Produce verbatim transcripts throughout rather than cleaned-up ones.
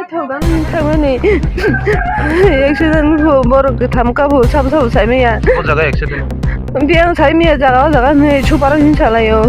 Thokdan thangmani accident bo borok kwtham kabo sabo sabo saimaya. O jaga accident. Biyang saimaya jaga o jaga hinwi super hinwi salaio.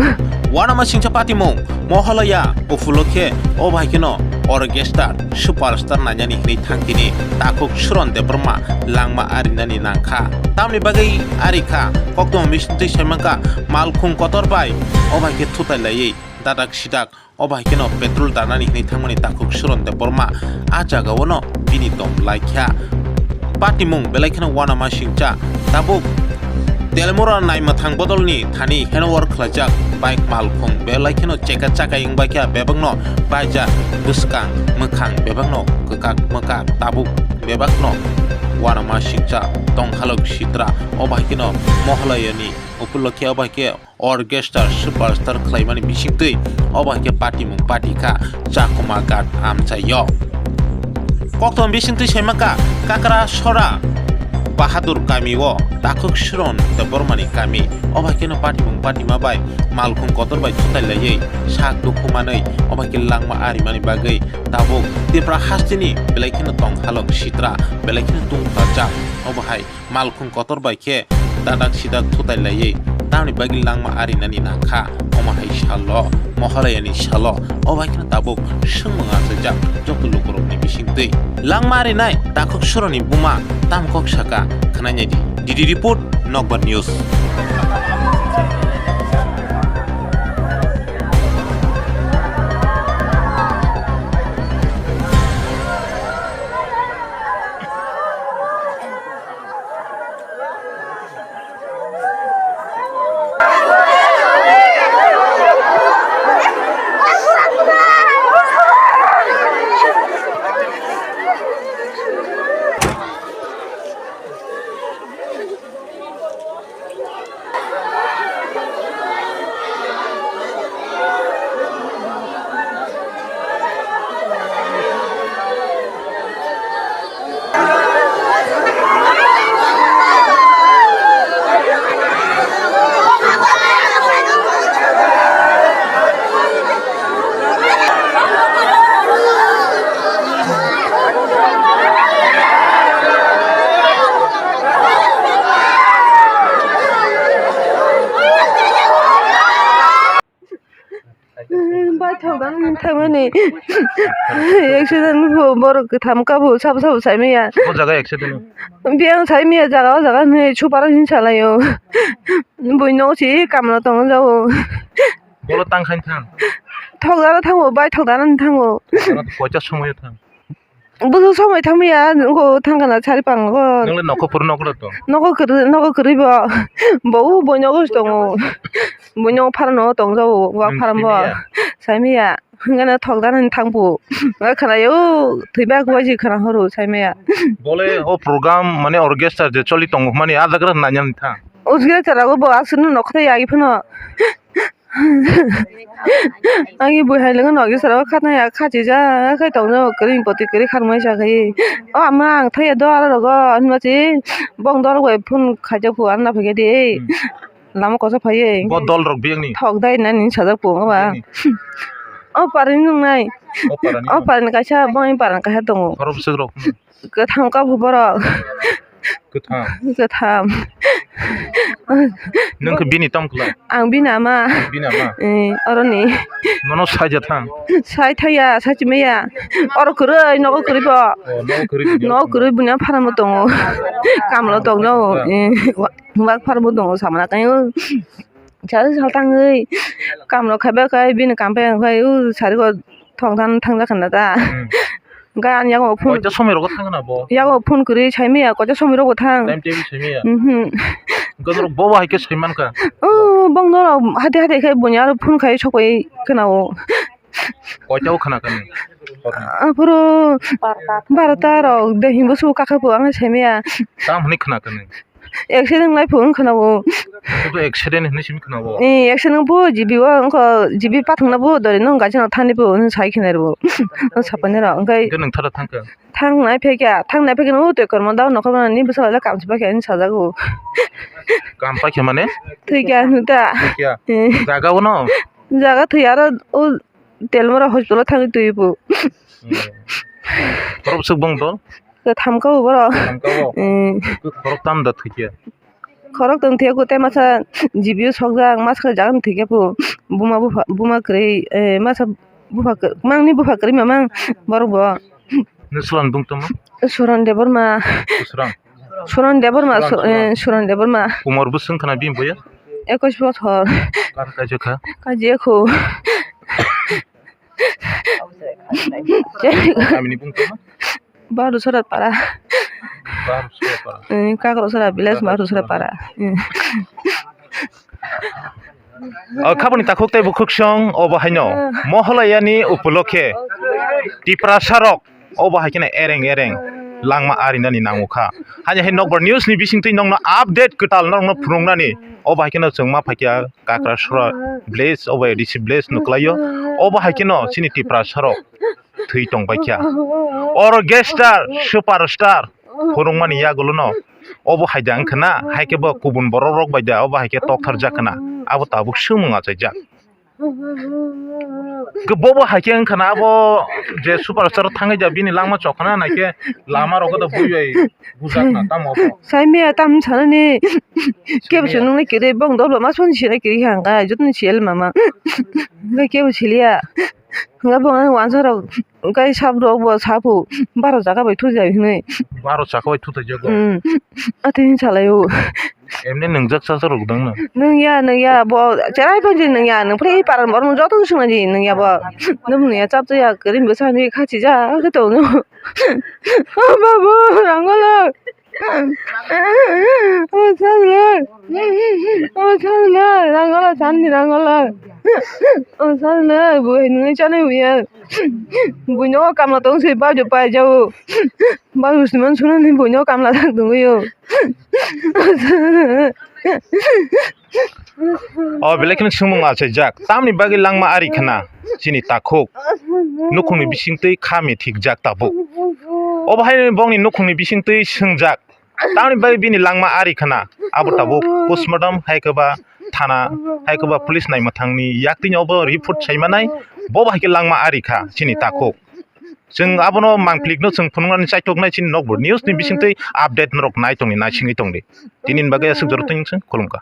Uanamasingcha patimung Mohalaya upulokhe o bai kheno orchestra superstar nainani hinwi thangtini takhuk Suron Debbarma langma arinani nangkha. Tamni bagwi arikha koktwma bisingtwi saimangkha malkhung kotor bai o bai khe thutai laiwi dadak sidak. O bai kheno petrol danani hinwi thangmani takhuk Suron Debbarma a jagao no bini tong laikha. Patimung belai kheno uanamasingcha tabuk Telmura naimwthang bodolni thani handover khlaijak bike malkhung belai kheno cheka chakai wngbaikha bebakno baija bwskang mwkhang bebakno kwkak mwkak tabuk bebakno uanamasingcha tongkhalok sitra o bai kheno Mohalayani upulokhe o bai khe orchestra superstar khlaimani bisingtwi obo hai khe patimung patikha Chakuma Ghat amchaio. Koktwma bisingtwi saimakha Kakra Sora Bahadur kamio takhuk Suron Debbarmani kami. Obo hai kheno patimung patima bai malkhung kotor bai thutai laiwi sak dukhu manwi obo hai khe langma arimani bagwi tabuk Tripura hasteni belai kheno tonghalok sitra belai kheno tungthajak obo hai malkhung kotor bai khe dadak sidak thutai laiwi tamni bagwi langma arinani nangkha. Omo hai salo, Mohalayani salo, o bai kheno tabuk swngmung achaijak joto lukurokni bisingtwi. Langma arinai takhuk Suroni buma tam kok saka khwnainaidi. D D report, Nokbar News. Baithok dan thangmani accident bo borok kwtham kabo sabo sabo saimaya. O jaga accident. Biyang saimaya jaga o jaga hinwi super hinwi salaio. Buino si kamla tongo jao. Bolo tang khain thang. Thok dana thango, baithok dana thango. Koita somoyo thang. Busu somoi thangmaya, nugo thangkana sari pango. Nongle nokho phuru nokle to. Nokho kwrwi, nokho kwrwi bo. Bo u boi nogo tongo. Boi nogo pharano tongjago, wa pharanbo. Saimaya. Hwnkhe no thokdana ni thangbu. Wa khwnayo, thwiba kubaji khwna horo saimaya. Bole o program mane orchestra je choli tongo mani a jagra nainani thang. Orchestra o bo aswkno nokho yagi phano. Ani bwhai lwng no kisa o khatnai ya khachijak khai tongno kwrwi poti kwrwi kharmai sa khai. O ama ang thaya do aro rogo hinma si bong dol bai phone khaijak phu arna phai di. Hmm. Lama kosa phai. Bo dol rok biyang ni. Thok dai nani sajak phu ba. Biyang ni. O parin nung nai. O parin. O parin kaisa bong parin kaisa tongo. Oro bwswk rok. Hmm. Kwthang kabo borok. Kwtham. Kwtham. Nung khe bini tong kwlai? Ang bini ama. Bini ama? Eh, oroni. Nono saija thang? Sai thaya, sai chimaya. Oro kwrwi, nogo kwrwi bo. Oh, nogo kwrwi bini. Nogo kwrwi bini pharamo tongo. Kamlo tongo. Eh, wa-, wak pharamo tongo samana kayo. Sari sal tangwi kamlo khaiba khai bini kam pai khai u sari go thong than thang jakha na ta. Hmm. Hwnkhe ani yago phone. Koita somoi rogo thangna bo? Yago phone kwrwi saimaya, koita somoi rogo thang. Time table saimaya? Mhm. Hwnkhe norok bo hai khe saimankha? Oh, bong norok hati hati khe buini aro phone khai sokoi khna o. Koita o khna kani? Aphuru barota rok de hinbo su kakha phu ang saimaya. Tam hwnwi khna kani? Accident lai phuru wng khna o. Bo accident hinwi simi khna o. Eh, accident phu G B o wngkha, G B pathwngna phu dori nung gachi no thani phu wng sai khna rw. Wng sapani rw, wngkhai. Hwnkhe nwng thara thangkha? Thangnai phekya, thangnai phekya no twi kormo dao nokha ni bwsa le kamchi pakya hinwi sajago. Kam pakya mane? Thwikya hinwi ta. Thwikya? Eh. Jaga o no? Jaga thwi aro o Telmura hospital o thangwi twi phu. Hmm. Swk bong dol? Kwtham ka bo borok. Kwtham ka bo? Eh. Khorok tam da thwikhe? Khorok tong thwikhe tei masa G B o sokjak, masa khe jaga thwikhe bo. Buma bupha, buma kwrwi, eh, masa bupha kwrwi, mangni bupha kwrwi mamang borok bo. Nung swlani bung tongma? Suran Debbarma. Suran? Suran Debbarma, Suran, Su-, eh, Suran. Suran Debbarma. Umor bwswng khna bini boya? Ekwis bochor. Kar kaijak kha? Kaijak kho. Kamini bung tongma? Barusora para. Barusora para. Eh, Kakrasora village, Kakrasora. Barusora para. Eh. O, khaboni takhuk tei bukhuk song obo haino Moholayani upolokhe Tiprasarok obo hai kheno ereng ereng langma arinani nango kha. Haini hai Nokbar News ni bisingtwi nongno update kwtal norokno phunuknani obo hai kheno chwng ma phaikha Kakrasora village, obo A D C village nukhlaio. Obo hai kheno chini Tiprasarok thwi tongbaikha. Oro gangster, superstar phunukmani yagulono obo hai da wngkha na, hai khe bo kubun borok rok bai da obo hai khe tokthar jak khna, abo tabuk swngmung achaijak. Khe bobo hai khe wngkha na, abo je superstar thangwi da bini langma chokna nai khe lama rogo da bui bai bujak na tamo bo. Saimaya tam sanani kebo se nungni kiri bong dolo ma soni sini kiri hangka jotoni siyal mama. Ngai kebo siliya. Hwnba bo ang wansarok, hwnkhai sabrok bo sapho, baro chakha bai thujai hwnwi. Baro chakha bai thutaijago? Hmm. Atini salaio. Emni nwngjak chakha rok dang no? Nungya, nungya, bo cherai phai je nungya, nungphre paran borok joto swngna di nungya bo. Nung nungya chap chaya, krim bwsa ni khachi ja, khe tong no. O babu, rangolo. O sajla, o sajla, rangala sandi rangala. O sajla, buai nungwi chanai buya. Buino kamla tong se baju pai jau. Baju siman sunani buino kamla tak tongwi o. O belai kheno swngmung achaijak. Tamni bagwi langma ari khna chini takhuk. Nukhungni bisingtwi kha mithikjak tabuk. Obo hai bongni nukhungni bisingtwi swngjak. Tamni bagwi bini langma ari khna. Abo tabuk postmortem hai khe ba thana hai khe ba police naima thangni yaktwino obo report saimanai. Bobo hai khe langma ari kha chini takhuk. Chwng abono mangplikno chwng phunuknani chaithoknai chini Nokbar News ni bisingtwi update norok nai tongdi, naisingwi tongdi. Tinini bagwi aswk jorok twi chwng khulumkha.